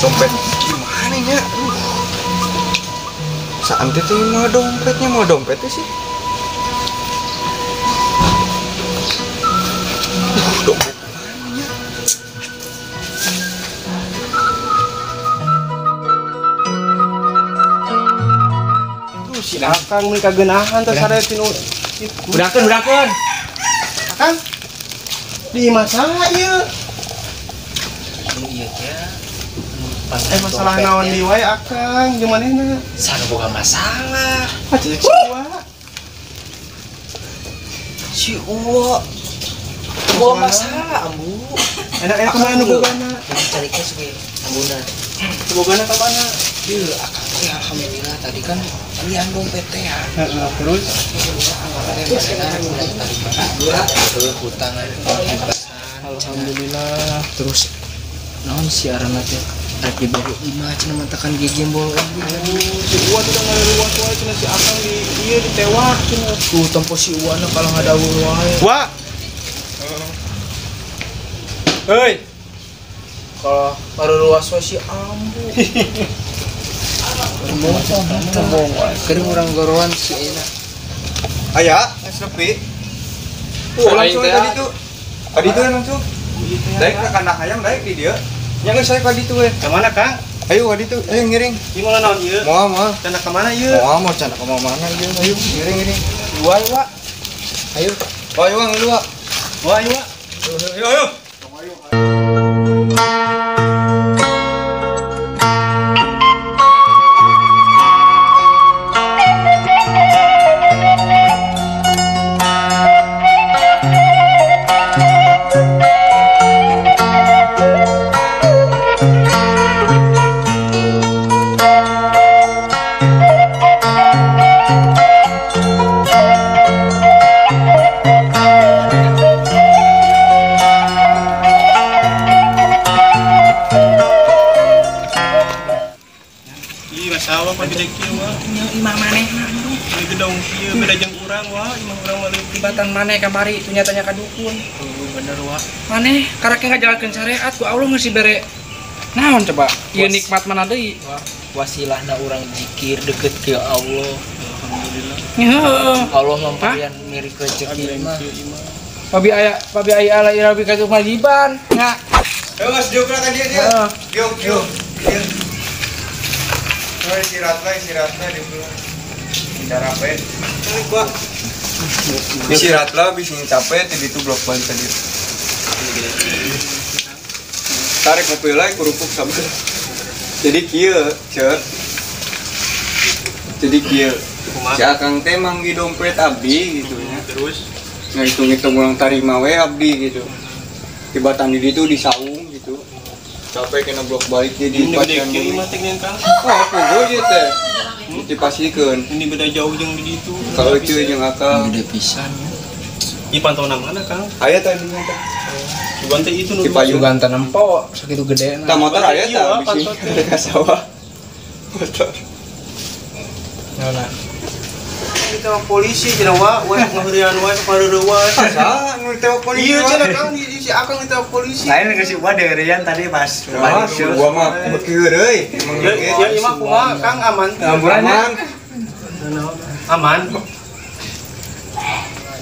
Dompet gimana nya? Saat itu mau dompetnya, mau dompetnya sih. Dompet mana nya? Tuh si Akang mun kagenahan teh sare tinu. Udakeun, udakeun. Akang. Di masalah ieu. Anu ieu teh. Masalah naon di wae Akang, jeung manehna? Sana boga masalah. Ah, si Uwa. Si Uwa. Boga masalah, Ambu. Enak-enak ka mana nu bogana? Carikeun suge ambuna. Bogana ka mana? Ieu Akang teh alhamdulillah tadi kan panggihan dompet teh ya. Heeh, terus hutangan. Alhamdulillah. Terus naon siaran teh? Rek diberi imah cenah mantakan gegembol. Si Uwa teh ngaruas wae cenah si Akang di ieu ditewak cenah. Tuh tempo si Uwa na kalau ngadawur wae. Wa. Heuy. Kalau ngaruas wae si Ambu. Ngomong wae. Keur urang gorowan si Ena. Aya, geus nepi. Langsung tadi tuh. Tadi tuh langsung. Daek ka kandang hayam daek di dieu. Yang saya ka ditu we. Ka mana, Kang? Ayo ka ditu, ayo ngiring. Ieu moal naon ieu? Moal, moal. Cenah ka mana ieu? Moal, moal cenah ka mana ieu? Ayo ngiring ngiring. Dua, ayo, Wak. Ayo. Oh, ayo, Wak, dua. Wah, ayo, Wak. Ayo, ayo. Ayo. Tibatan maneh kamari itu nyatanya ka dukun. Bener wa. Maneh karek ngajalankeun syariat ku Allah geus dibere. Naon coba? Ieu nikmat mana deui? Wasilahna urang zikir deket ke Allah. Alhamdulillah. Heeh. Allah mamparian mirik rezeki mah. Pabi aya pabi aya ala ira bi ka majiban. Nya. Ayo geus diukra ka dieu dia. Diuk diuk. Ayo istirahat lah diuk. Cara apa? Gua istirahat lah, bisa capek, tadi itu blok ban tadi. Tarik mobil lagi, kerupuk sama. Jadi kieu, cek. Jadi kieu. Si Akang teh manggi dompet abdi gitu ya. Terus ngitung-ngitung ulang tarima we abdi gitu. Tibatan di ditu di saung gitu. Capek kena blok balik jadi pasien. Oh, puguh ieu teh. Dipasikeun. Ini beda jauh jeung di ditu. Kalau itu jeung Akang. Beda pisan ya. Ieu pantauan mana, Kang? Aya tadi nya teh. Sugan teh itu nu. Sugan teh nempo sakitu gedena. Tah motor aya tah bisi ka sawah. Motor. Naon? Ditewak polisi cenah wa, we ngaheureuan wae sapareureun. Saha nu ditewak polisi? Iya cenah Kang, si Akang ditewak polisi. Lain geus si Uwa deurian tadi pas. Si Uwa mah beuki heureuy. Ya ieu mah kumaha Kang aman? Aman. Aman.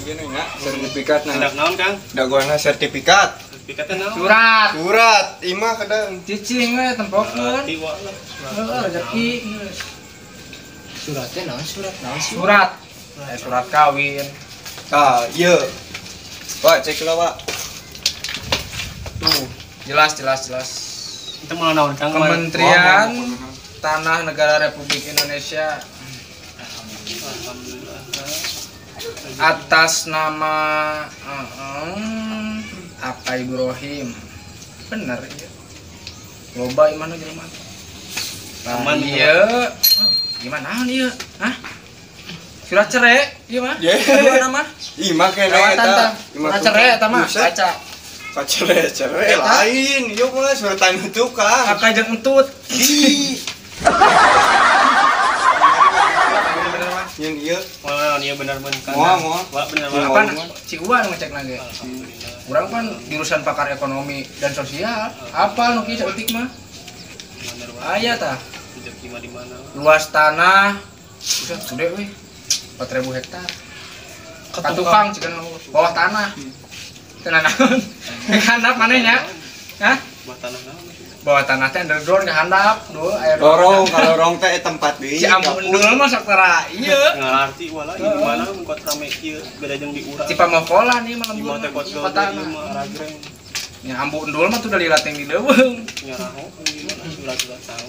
Ieu nya sertifikat nah. Hendak naon Kang? Dagoana sertifikat. Sertifikatna naon? Surat. Surat imah kadang cicing we tempokeun. Heeh, rezeki. Suratnya naon surat naon sih? Surat. Surat kawin. Tah, ieu. Wah, cek lah, Pak. Tuh, jelas. Itu mau naon Kang? Kementerian Tanah Negara Republik Indonesia. Alhamdulillah. Atas nama apa Ibrahim. Bener ya. Loba imana jelema. Nah, iya. Gimana ieu? Hah? Surat cerai ieu mah? Kedua nama? Ih, make eta. Surat cerai eta mah baca. Cerai lain, ieu mah surat tanah tukang. Kakak jeung entut. Ih. Yang ieu. Wah, ieu bener bener. Moal. Wah, bener. Apaan? Cik Uwan ngecek lagi. Urang kan jurusan pakar ekonomi dan sosial. Apal nu kieu saeutik mah? Aya tah. Rezeki mah di mana? Luas tanah buset gede euy. 4000 hektar. Katukang cik bawah tanah. Teu naon. Handap maneh nya? Hah? Bawah tanah naon? Bawah tanah teh underground ke handap, duh aya lorong, kalau lorong teh tempat deui. Si ampun endul mah sok tara ieu. Ngarti wala di mana mun kot rame kieu beda jeung di urang. Ci pamokolan ieu mah lembur. Di mah teh kot ragreng. Nya ambu endul mah tuh dari lateng di leuweung. Nyaraho gimana surat-surat tahu.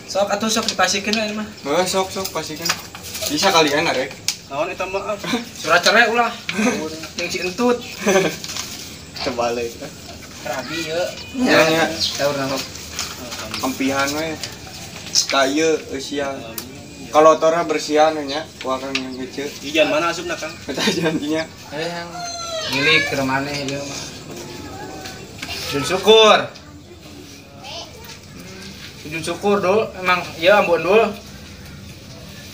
Sok atuh sok dipasikeun we mah. Heuh, sok pasikeun. Bisa kalian arek. Naon eta mah? Surat cerai ulah. Jeung si entut. Terbalik. Rabi ieu. Nya nya. Saur nama. Ampihan we. Ka ieu eusia. Kalau tora bersihan nya, ku akang yang gece. Ijan mana asupna Kang? Eta jantinya. Hayang milik keur maneh ieu mah. Sujud syukur. Sujud syukur dul, emang iya ambon dul.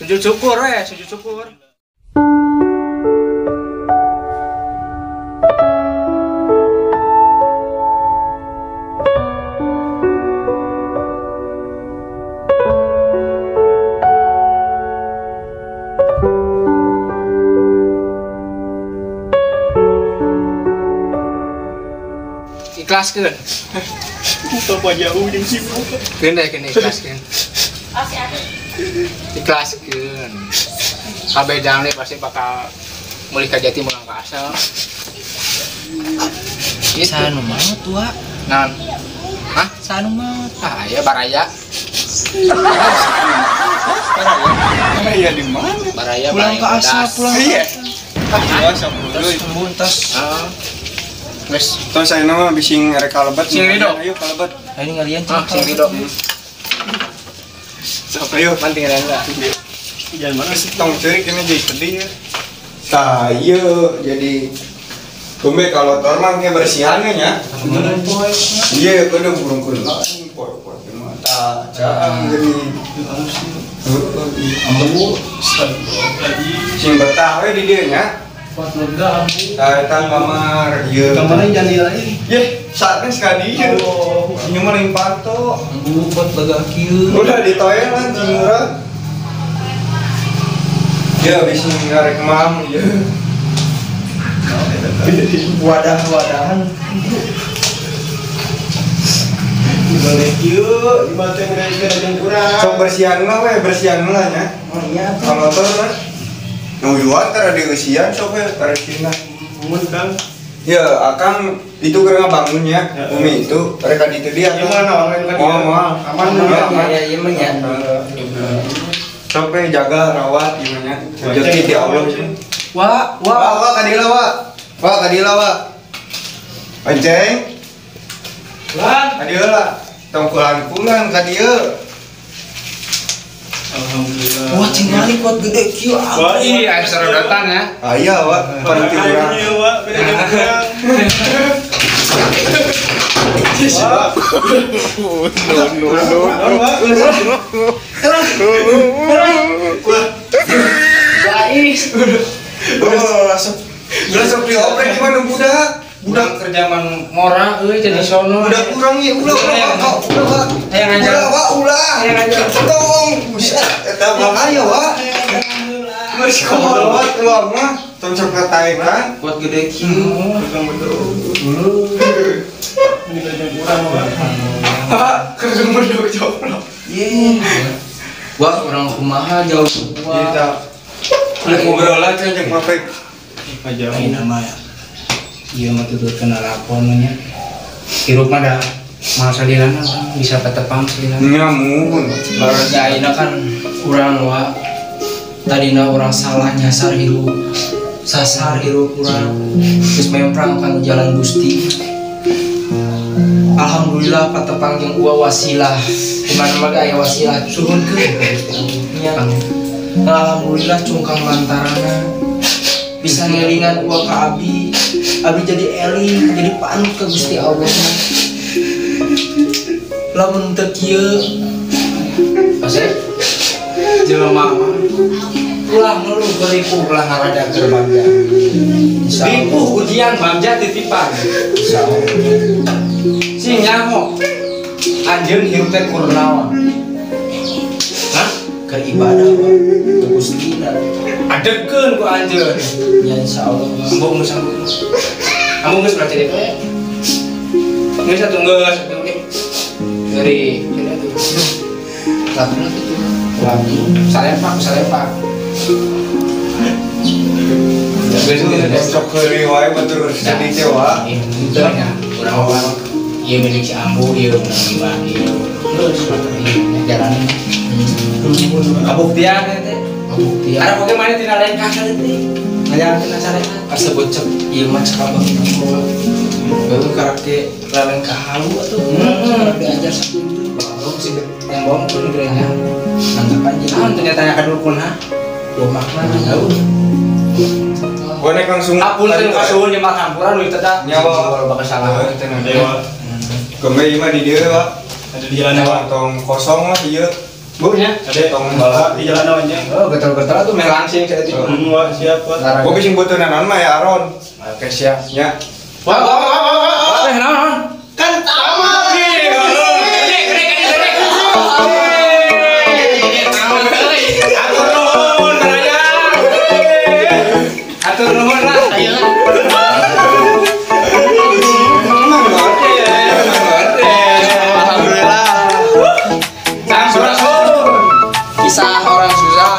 Sujud syukur we, sujud syukur. Ikhlaskeun. Buka jauh jeung si buka. Keun deh keun ikhlaskeun. Ikhlaskeun. Kabeh jalmi pasti bakal mulih ka jati mulang ka asal. Gitu. Saha nu maot wa? Naon? Hah? Saha nu maot? Ah, aya baraya. Baraya di mana? Baraya pulang ka asal, pulang. Iya. Terus embun tos. Heeh. Wes, terus saya nama bising rek kalebet. Sing rido. Ayo kalebet. Ayo ngalian cing. Sing rido. Sok ayo manting renda. Jalan mana? Tong ceurik ini jadi sedih ya. Tah ieu jadi tumbe kalau tor mah ge bersihan nya. Iya, kudu burung-burung lain poe-poe mah tah caang geuning. Ambu sing betah we di dieu nya. Kuat lega ambu. Tah eta kamar ieu. Kamarna jangan lain. Yeh, saatnya sekali ieu. Ieu mah lain panto. Ambu kuat lega kieu. Udah ditoelan cing urang. Ya bisa ngarek mam ieu. Wadah-wadahan. Dibalik kieu, dibantu ngeureun jeung urang. Sok bersihan lah we, bersihan lah nya. Oh iya. Kalau teh mah nuyuan tara dieusian sok we tarekin lah. Mun Kang. Ya, akang itu keur ngabangun ya. Bumi itu mereka ditu dia. Ieu mah naon kan? Moal. Aman ya. Ya ieu mah nya. Sok we jaga rawat ieu nya. Rezeki ti Allah. Wa, wa, wa kadila wa. Wa kadila wa. Enceng. Lan, kadieu lah. Tong pulang-pulang ka dieu. Alhamdulillah. Wah, tingali kuat gede kieu. Wah, iya, aya sorodotan ya. Aya, wa, pan ti urang. Iya, wa, beda jeung urang. No no no. Guys. Oh, langsung dioprek gimana budak? Budak kerja man mora euy jadi sono. Budak urang ieu ulah ulah ulah. Hayang aja. Ulah wa ulah. Hayang aja. Tong, buset eta bahaya wa. Geus kolot ulah mah tong sok kataekan. Kuat gede kieu. Tukang beduk. Ini beda urang wa. Kerja beduk coplok. Ye. Wah, urang kumaha jauh gua. Kita ngobrol aja jeung Mapek. Jauh. Ini nama ya. Ieu mah tuturkeun lalakon nya. Hirup mah da moal salilana bisa patepang salilana. Nya muhun. Ya ayeuna kan urang wa tadina urang salah nyasar hirup. Sasar hirup urang geus memprang kana jalan Gusti. Alhamdulillah patepang jeung uwa wasilah. Di mana mah aya wasilah suhunkeun ka Gusti Allah. Nya. Alhamdulillah cungkang lantarana bisa ngelingan uwa ka abdi. Abdi jadi eling, jadi panut ka Gusti Allah. Lamun teu kieu Asep jelema mah ulah ngeluh geripuh ulah ngaraja keur bagja. Ripuh ujian bagja titipan. Insyaallah. Sing nyaho anjeun hirup teh kur naon? Hah? Keur ibadah wa ka Gusti na. Adegkeun ku anjeun. Ya insyaallah. Ambu geus ambu. Ambu geus berarti teh. Geus atuh geus atuh deh. Dari ini atuh. Latuna tuh. Latu salempak salempak. Geus geus Sok heureuy wae batur sedih teh wa. Henteu nya urang mah ieu milik si Ambu ieu menang imah ieu. Terus jalan. Kabuktian teh. Kabuktian. Arep oge maneh tina lengkah teh. Ngajalankeun syariat. Kasebut cek ieu mah cek abang mah. Baru karake lelengkah halu atuh. Karek diajar sakitu. Bohong sih yang bohong pun gerenya. Mantap aja. Naon ternyata ka dukun ha? Gua makna Tahu. Gua nek langsung Apunten kasuhun nyemak hampura nu teh Nyawa. bakal salah. Dewa. Kembe ieu mah di dieu wa. Ada di jalan wa. Tong kosong lah ieu. Bu nya. Ada Tong bala. di jalan wa nya. Oh, getel-getel tuh meh langsing saya itu. Wah, siap wa. Gua bisa butuh naon mah ya Aron. Oke, siap. Nya. Wah, wah, wah, wah, wah. Eh, naon, naon? Kan tamat. Atur nuhun, Raya. Atur nuhun lah. Alhamdulillah. Sampurasun. Kisah orang susah.